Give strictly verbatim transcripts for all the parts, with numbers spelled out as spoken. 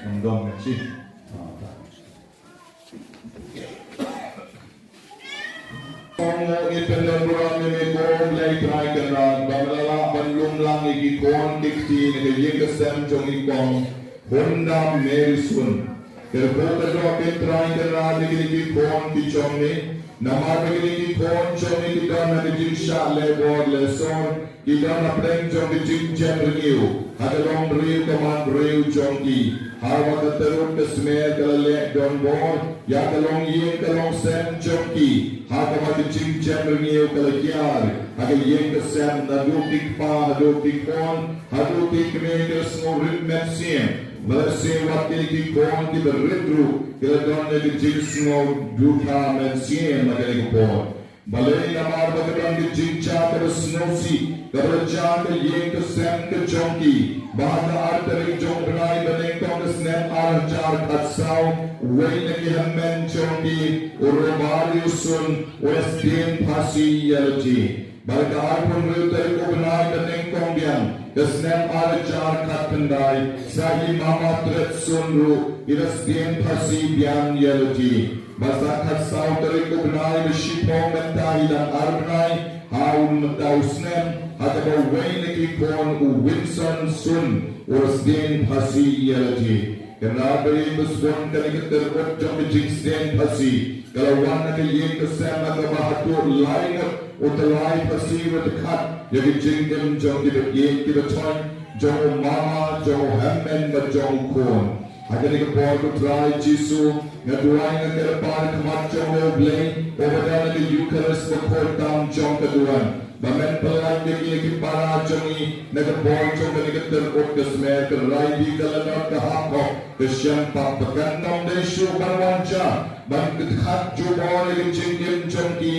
Dong ngan shi. Ong ngi pynlong burom ïa me ko Blei Trai Kynrad ba me la lah ban lum lang ïa ki khun ki kti na ka ïing ka sem jong i kong Hunda Mary Sun. Kyrpad ka dok Blei Trai Kynrad ïa kine ki khun ki jong me. Namar ba kine ki khun jong me ki don ha ka jingshah leh bor leh sor. Ki don hapdeng jong ka jingjem rngiew ha ka longbriew ka manbriew jong ki. Ha kaba ka tyrut ka smer ka la leh donbor ïa ka longïing ka longsem jong ki. Ha kaba ka jingjem rngiew ka la kiar ha ka ïing ka sem naduh ki kpa haduh ki khun haduh ki kmie ki la sngew rit mynsiem. Bad lehse wat kine ki khun kiba rit ruh ki la don ïa ka jingsngew dohkha mynsiem ha kane ka por. Balei? Namar ba ka don ka jingjia kaba sngewsih kaba la jia ha ka ïing ka sem ka jong ki. Ba ha ka ar tarik jong u bnai ba nyngkong ka snem ar hajar khatsaw, uwei na ki hynmen jong ki, u Robario Sun, u la sdien phasi ïa lade. Bad ha ka arphew hynriew tarik u bnai ba nyngkong biang ka snem ar hajar khatkhyndai, sa i Mama Tret Sun ruh i la sdien phasi biang ïa lade. Bad sa khatsaw tarik u bnai ba shiphew mynta i dang ar bnai ha u mynta u snem, ha kaba uwei na ki khun u Winson Sun u la sdien phasi ïa lade. Kynrad ba ïeit ba sbun, kane ka tyrkut jong ka jingsdien phasi ka la wan na ka ïing ka sem ha kaba haduh lai ngut u tyllai phasi u la dkhat ïa ka jingim jong kiba ïeit kiba thoh, jong u mama, jong u hynmen bad jong u khun. Ha kane ka por ko Trai Jisu, nga duwai nga kyrpad ha khmat jong me U Blei, uba don ha ka Eukharist bakhuid tam jong ka duwan, ba men pyllait ïa kine ki para jong ngi na ka bor jong kane ka tyrkut ka smer, ka rai bih, ka lanot, ka hap hok, ka shem pap, ba kan ym dei shuh ban wan jia ban dkhat jubor ïa ka jingim jong ki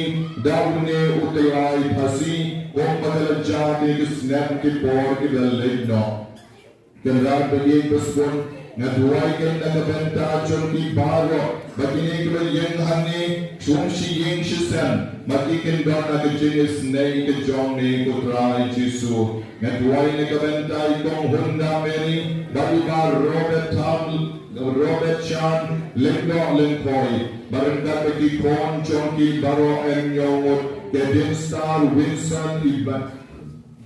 da une u tyllai phasi, kumba ka la jia kine ki snem ki por kiba la leit noh. Kynrad ba ïeit ba sbun, nga duwai kein na ka bynta jong ki baroh ba kine kiba ïeng hangne shong shi ïing shi sem, ba ki kin don ha ka jingisynei ka jong me ko Trai Jisu. Nga duwai na ka bynta i kong Hunda Mary bad i bah Robert Tham, Robert Chan, Lyngdoh Lyngkhoi, bad ryngkat bad ki khun jong ki baroh, em, Ñiewngud, Kevin Star, Winson, i bah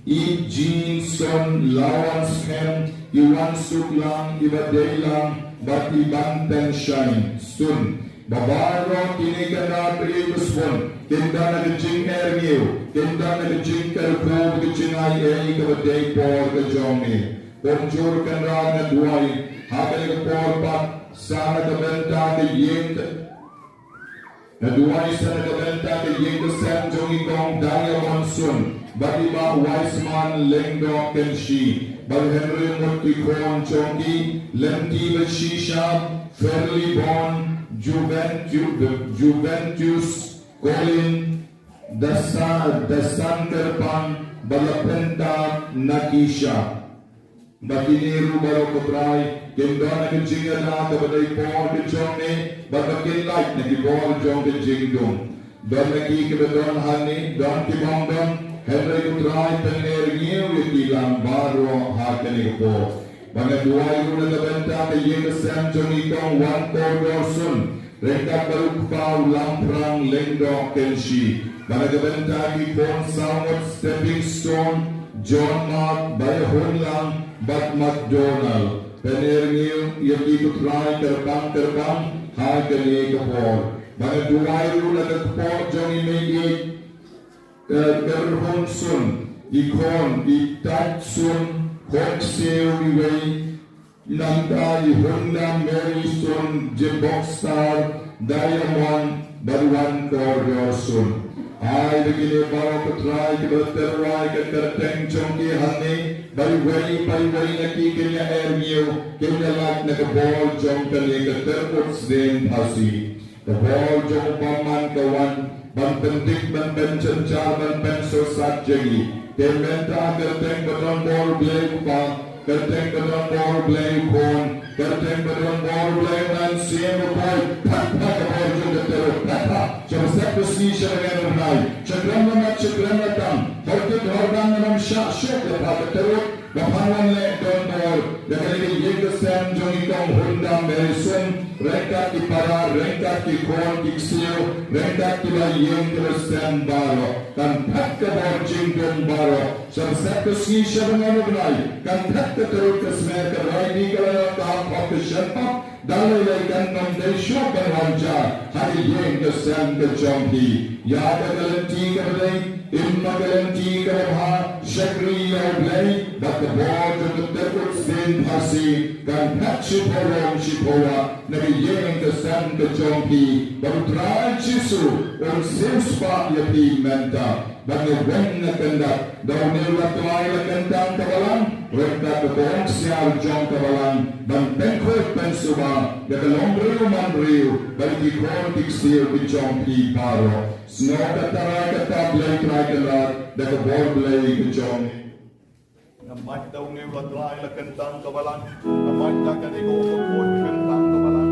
Ip Jin Son, Lawrence Khem, Iwan Suklang, Iba Deilang, bad Iban Teng Shine Sun. Ba baroh kine Kynrad ba ïeit ba sbun kin don ha ka jingerngiew, kin don ha ka jingkyrkhu bad ka jingai ei kaba dei por ka jong me. Kumjuh Kynrad nga duwai ha kane ka por pat sa na ka bynta ka ïing ka Nga duwai sa na ka bynta ka ïing ka sem jong i kong Diamond Sun bad i bah Wiseman Lyngdoh Kynshi, bad hynriew ngut ki khun jong ki, Lynti bad Shisha, Fairly Born, Juventu-, Juventus, Colin, Dasa-, Dasan Kyrpang, bad Lapenta Nakisha. Ba kine ruh baroh ko Trai kin don ha ka jingïada kaba dei por ka jong me, bad ba kin lait na ki bor jong ka jingdum. Don na ki kiba don hangne, don ki bym don, hynrei ko Trai pynïar ngiew ïa ki lang baroh ha kane ka por. Ba nga duwai ruh na ka bynta ka ïing ka sem jong i kong Wankordor Sun, ryngkat bad u kpa u Lamphrang Lyngdoh Kynshi. Bad na ka bynta ki khun saw ngut Stepping Stone, John Mark, Baihunlang, bad McDonald. Pynïar ngiew ïa ki ko Trai kyrpang kyrpang ha kane ka por. Bad nga duwai ruh na ka kpoh jong i mei ïeit, eh, Kyrhun Sun, i khun, i Tait Sun, Khun Siew iwei, Nangta i Hunda Mary Sun, Jibok Star, Diamond, bad Wankordor Sun. Ai ba kine baroh ko Trai kiba la tyrwa ïa ka kyrteng jong ki hangne, ba iwei pa iwei na ki kin ïa er ngiew, kin ïa lait na ka bor jong kane ka tyrkut sdien phasi. Ka bor jong u bymman ka wan ban pyndik, ban pynjynjar, ban pynsngewsih ïa ngi. Te mynta kyrteng ba don bor U Blei U Kpa, kyrteng ba don bor U Blei U Khun, kyrteng ba don bor U Blei U Mynsiem Bakhuid. Phat pha ka bor jong ka tyrkut, phat pha. Sha ba sep ba sngi, sha ba ngan u bnai, sha kren ba mat, sha kren ba tam, hor kit hor bang, ngam shah shuh ïa pha ka tyrkut. Ba phan wan leh don bor ïa kane ka ïing ka sem jong i kong Hun ki para, ryngkat ki khun ki ksiew, ryngkat kiba ïing kiba sem baroh. Kan phet ka bor jingdum baroh. Sha ba sep ka sngi sha ba ngan u bnai. Kan phet ka tyrut ka smer, ka rai ni ka la ka hok ka shen pap. Da lei lei kan ym dei shuh ban wan jia ha ka ïing ka sem ka jong phi. Ïa ka lynti kaba dei, im ma ka lynti kaba bha, shakri ïa U Blei, bad ka bor jong ka tyrut sien pasi kan phet shiphew lem shiphew wah na ka ïing ka sem ka jong phi, bad U Trai Jisu un siewspah ïa phi mynta. Bad nga weng nga kyndat, da une u la tlai la kyntang ka balang, ryngkat ka kong ksiar jong ka balang, ban pynkhuid pynsuba ïa ka longbriew manbriew bad ki khun ki ksiew ki jong phi baroh. Sngewbha trai ka ta Blei Trai ka lad da ka bor Blei ka jong. Namar da une u la tlai la kyntang ka balang, namar da kane ka u ka khuid kyntang ka balang.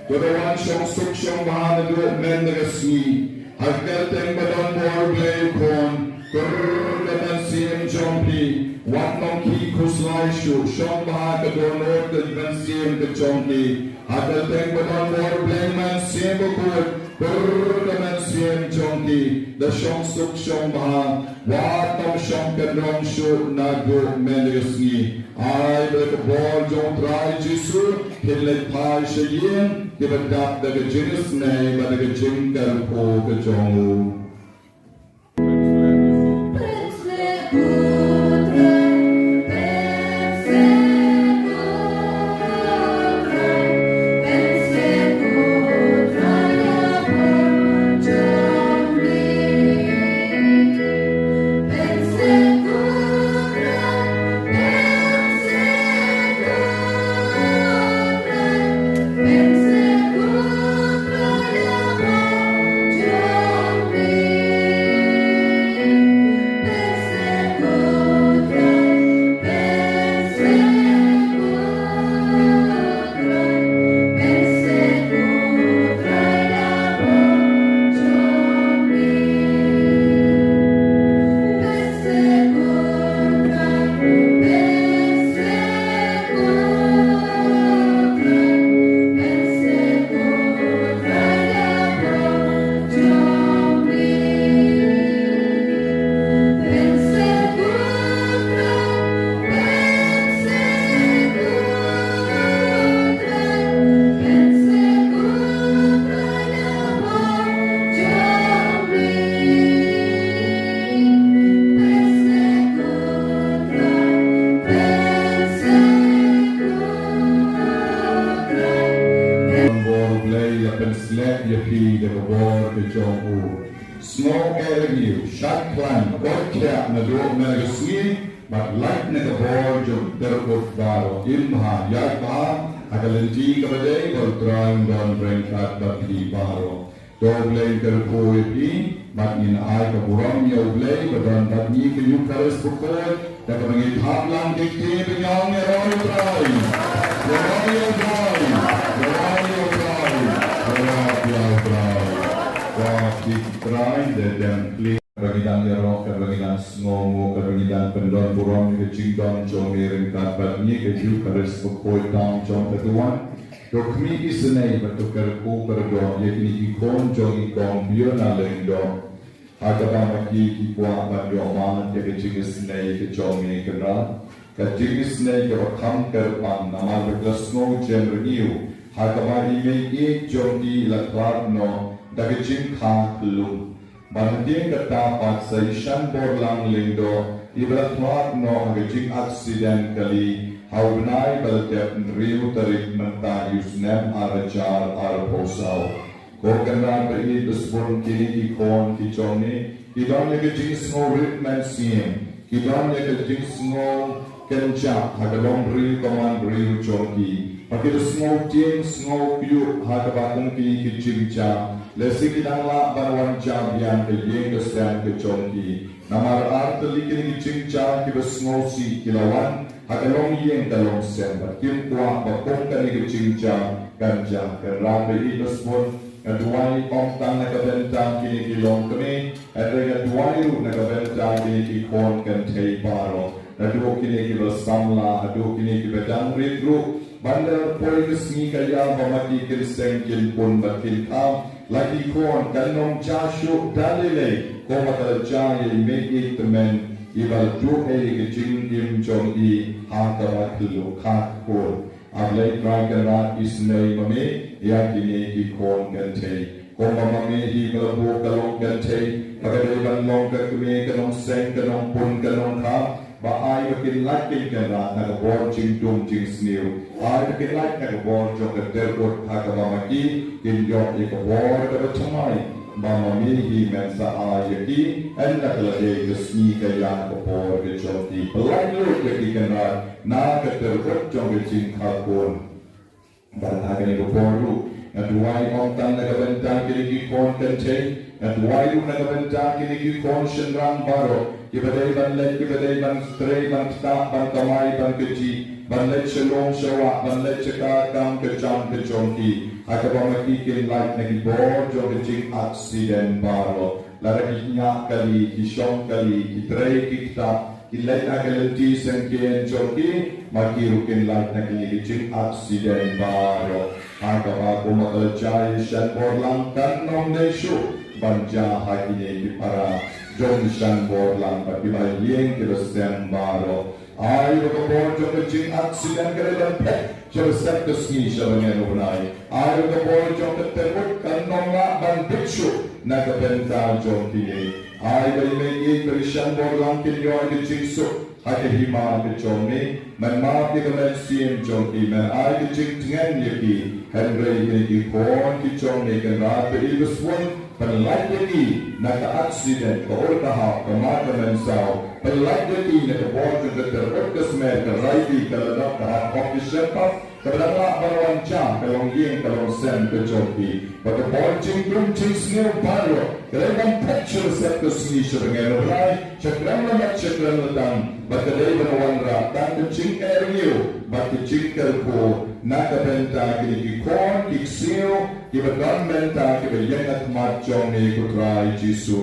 Ka da wan shong suk shong bha naduh mynta ka sngi. Ha ka kyrteng ba don bor Blei u Khun, kur ka mynsiem jong phi, wat nang khih khuslai shuh, shong bha ka dohnud ka mynsiem ka jong phi. Ha ka kyrteng ba don bor Blei Mynsiem Bakhuid, kur ka mynsiem jong phi, da shong suk shong bha, wat nang shong kynrong shuh naduh mynta ka sngi. Ai ba ka bor jong U Trai Jisu kin leit phai sha ïing kiba dap da ka jingisynei bad da ka jingkyrkhu ka jong u. Bor Blei ïa pynsleh ïa phi da ka bor ka jong u. Sngew eh ïa u, shait khlaiñ, koit khiah naduh mynta ka sngi, bad lait na ka bor jong u tyrkut baroh, im bha, ïaid bha ha ka lynti kaba dei, ba U Trai un don ryngkat bad phi baroh. To U Blei un kyrkhu ïa phi, bad ngin ai ka burom ïa U Blei ba don bad ngi ka Eukharist bakhuid, da kaba ngi thap lang ki kti ba ngi ong ïaroh ïa U Trai. Dang kli, kaba ngi dang ïaroh, kaba ngi dang sngewnguh, kaba ngi dang pyndon burom ïa ka jingdon jong me ryngkat bad ngi, ka Eucharist bakhuid tam jong ka duwan. To khmih isynei bad to kyrkhu kyrdoh ïa kine ki khun jong ngi kong Fiona Lyngdoh. Ha kaba ma ki ki kwah ban ïoh mad ïa ka jingisynei ka jong me Kynrad. Ka jingisynei kaba kham kyrpang namar ba ki la sngew jemrngiew ha kaba i mei ïeit jong ki i la khlad noh da ka jingkha khyllung. Ban hadien kata pat sa i Shanborlang Lyngdoh iba la khlad noh ha ka jingaksiden kali ha u bnai ba la dep hynriew tarik mynta u snem ar hajar arphew saw. Ko Kynrad ba ïeit ba sbun, kine ki khun ki jong ngi ki don ïa ka jingsngew rit mynsiem, ki don ïa ka jingsngew kynjah ha ka longbriew ka manbriew jong ki. Ba ki da sngew tieng sngew kyiuh ha kaba kum kine ki jingjia. Lehse ki dang lah ban wan jia biang ka ïing ka sem ka jong ki. Namar ar tylli kine ki jingjia kiba sngewsih ki la wan ha ka longïing ka longsem bad kim kwah ba kum kane ka jingjia kan jia. Kynrad ba ïeit ba sbun, nga duwai ym tang na ka bynta kine ki longkmie, hynrei nga duwai ruh na ka bynta kine ki khun kynthei baroh. Naduh kine kiba samla haduh kine kiba dang rit ruh. Ban da poi ka sngi ka ïa ba ma ki kin seng kin pun bad kin kham. La ki khun kan ym jia shuh da lei lei kumba ka la jia ïa i mei ïeit tymmen iba la duh ei ka jingim jong i ha kaba khlem kha khun. A Blei Trai Kynrad, isynei ma me ïa kine ki khun kynthei. Kumba ma me hi ka la buh ka long kynthei, ba ka dei ban long ka kmie ka nongseng ka nongpun ka nongkham. Ba ai ba kin lait kin Kynrad na ka bor jingdum jingsniew. Ai ba kin lait na ka bor jong ka tyrkut ha kaba ma ki kin ïoh ïa ka bor kaba thymmai. Ba ma me hi men sa ai ïa ki, ynda ka la dei ka sngi ka ïa ka bor ka jong ki. Pynlait lut ïa ki Kynrad na ka tyrkut jong ka jingkha khun. Bad ha kane ka por ruh nga duwai ym tang na ka bynta kine ki khun kynthei, nga duwai ruh na ka bynta kine ki khun shynrang baroh kiba dei ban leit, kiba dei ban trei, ban ktah, ban kamai, ban kajih, ban leit sha lum sha wah, ban leit sha ka kam ka jam ka jong ki. Ha kaba ma ki kin lait na ki bor jong ka jingaksiden baroh. Lada ki ñiah kali, ki shong kali, ki trei, ki ktah, ki leit ha ka lynti syngkien jong ki, ma ki ruh kin lait na kine ki jingaksiden baroh. Ha kaba kumba ka la jia i Shanborlang kan ym dei shuh ban jia ha kine ki para jong i Shanborlang bad kiba ïing kiba sem baroh. Ai ba ka bor jong ka jingaksiden ka dei ban phet sha ba sep ka sngi sha ba ngen u bnai. Ai ba ka bor jong ka tyrkut kan ym lah ban bit shuh na ka bynta jong kine. Ai ba i mei ïeit bad i Shanborlang kin ïoh ïa ka jingsuk ha ka hima ka jong me. Men map ïa ka mynsiem jong ki, men ai ka jingtngen ïa ki. Hynrei kine ki khun ki jong me Kynrad ba ïeit ba sbun, pynlait ïa ki na ka aksiden, ka ur ka hap, ka mar ka mynsaw. Pynlait ïa ki na ka bor jong ka tyrkut ka smer, ka raiti, ka ladot, ka hap hok, ka shyrkhap kaba dang lah ban wan jia, ka longïing ka longsem ka jong ki. Ba ka bor jingdum jingsniew baroh ka dei ban phet sha ba sep ka sngi sha ba ngen u bnai, sha kren la mat sha kren la tam. Ba ka dei ban wanrah tang ka jingeh rngiew bad ka jingkyrkhu na ka bynta kine ki khun ki ksiew kiba don bynta kiba ïeng ha khmat jong me ko Trai Jisu.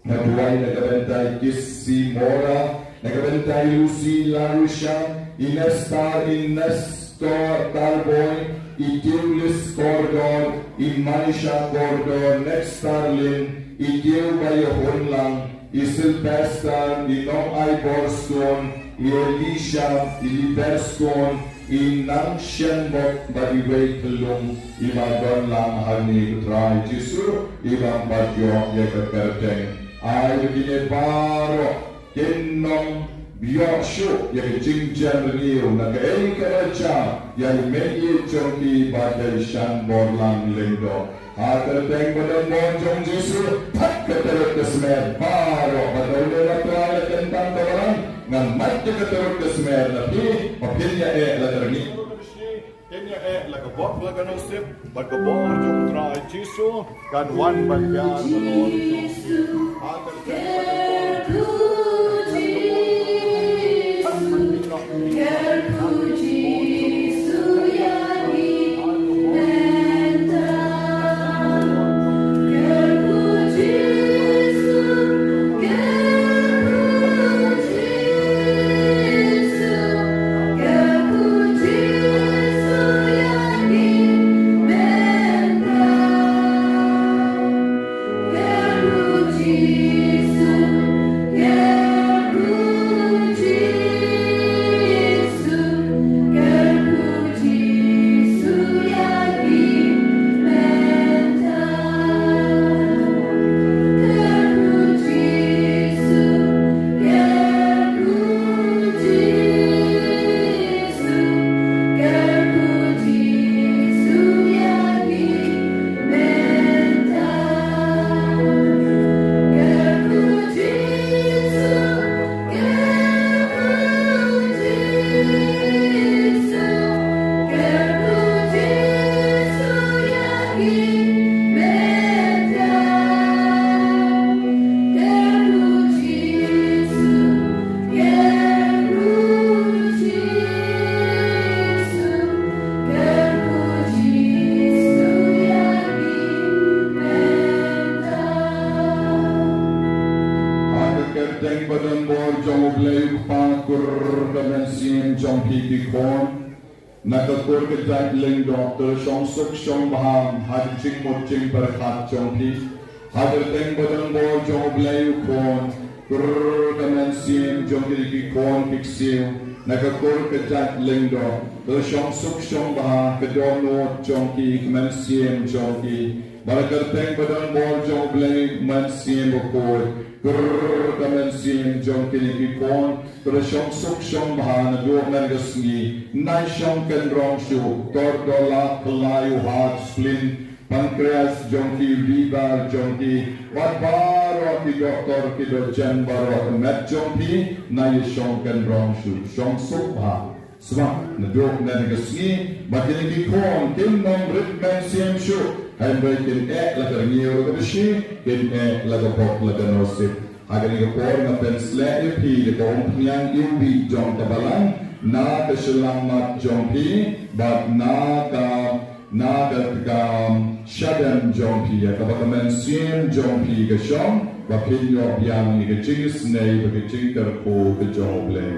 Nga duwai na ka bynta i Kissy Mora, na ka bynta i Lucy Larusha, i Nestar, i Nestor Tarboi, i Teulis Kordor, i Manisha Kordor, Nextar Lin, i Teu Bayahunlang, i Sylvester, i Nongai Borstone, i Elisha, i Liberstone, i Nang Shenbok bad iwei Khlung, iba don lang hangne ko Trai Jisu, iba ym pat ïoh ïa ka kyrteng. Ai ba kine baroh kin ym ïoh shuh ïa ka jingjemrngiew na kaei kaba jia ïa i mei ïeit jong ki bad ïa i Shanborlang Lyngdoh. Ha ka kyrteng ba don bor jong Jisu, phet ka tyrut ka smer baroh. Bad da une la Trai la kyntang ka balang, ngan mad ïa ka tyrut ka smer na phi, ba phin ïa eh la ka rngiew, phin ïa eh la ka bok la ka nusip, bad ka bor jong Trai Jisu kan wan ban ïa ka bor jong Jisu. Ha ka kyrteng ba don bor jong Jisu. Ka mynsiem jong phi ki khun na ka kur ka jait Lyngdoh, to shong suk shong bha ha ka jingmut jingpyrkhat jong phi. Ha ka kyrteng ba donbor jong U Blei u Khun, kur ka mynsiem jong kine ki khun ki ksiew na ka kur ka jait Lyngdoh, to shong suk shong bha ha ka dohnud jong ki, ka mynsiem jong ki. Bad ha ka kyrteng ba donbor jong U Blei u Mynsiem Bakhuid, kur ka mynsiem jong kine ki khun, to shong suk shong bha naduh mynne ka sngi. Nai shong kynrong shuh, tor, dola, khlai, u heart, spleen, pancreas jong ki, liver jong ki, bad baroh ki dohtor ki dohjem baroh, ka met jong phi nai shong kynrong shuh, shong suk bha. Sbah naduh mynne ka sngi ba kine ki khun kin ym rit mynsiem shuh, hynrei kin eh la ka rngiew la ka bashi, kin eh la ka bok la ka nusip. Ha kane ka por nga pynsleh ïa phi da ka umphniang iwbih jong ka Balang na ka shyllangmat jong phi bad na ka, na ka, ka shadem jong phi, ïa kaba ka mynsiem jong phi ka shong, ba phin ïoh biang ïa ka jingisynei bad ka jingkyrkhu ka jong U Blei.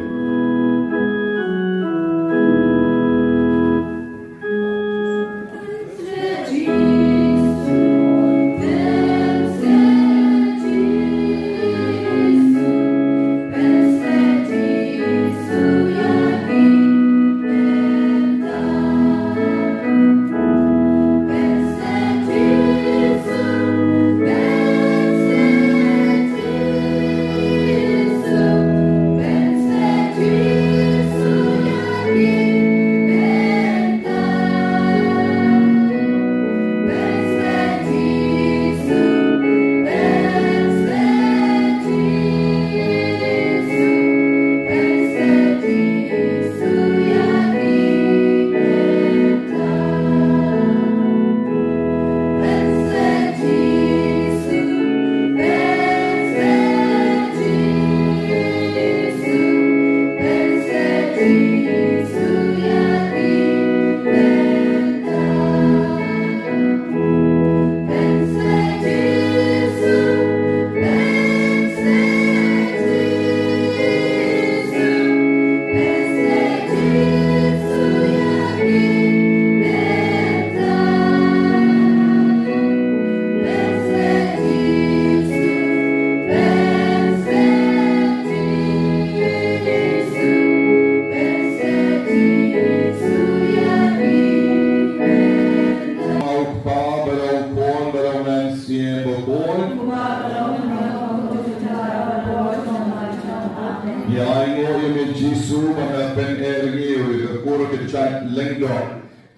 Ïa, ai nguh ïa me Jisu ba me pyneh rngiew ïa ka kur ka jait Lyngdoh.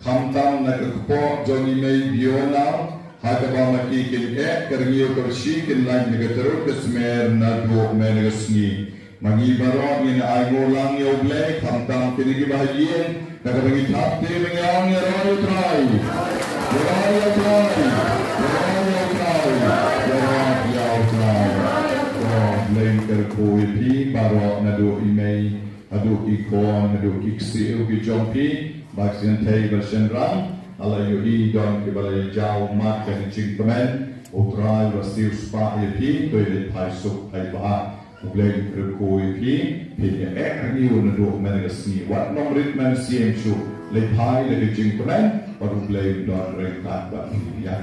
Khamtam na ka kpoh jong i mei Biona, ha kaba ma ki kin eh ka rngiew ka rshi, kin lait na ka tyrut ka smer naduh mynne ka sngi. Ma ngi baroh ngin ai nguh lang ïa U Blei, khamtam kine kiba ha ïing, na kaba ngi thap te ba ngi ong, Ïaroh ïa U Trai. Ïaroh ïa U Trai. Ïaroh ïa U Trai. Ïaroh ïa U Trai. Ïaroh, Blei un kyrkhu ïa phi baroh naduh i mei haduh ki khun, haduh ki ksiew ki jong phi, ba sngewthuh ba shynrang, la ïohi don kiba la jaw mat ka jingkmen, U Trai u la siew spah ïa phi, to ïa leit phai suk phai bha. U Blei un kyrkhu ïa phi, phin ïa eh rngiew naduh mynne ka sngi, wat nym rit mynsiem shuh, leit phai da ka jingkmen, bad U Blei un don ryngkat bad phi. Ïa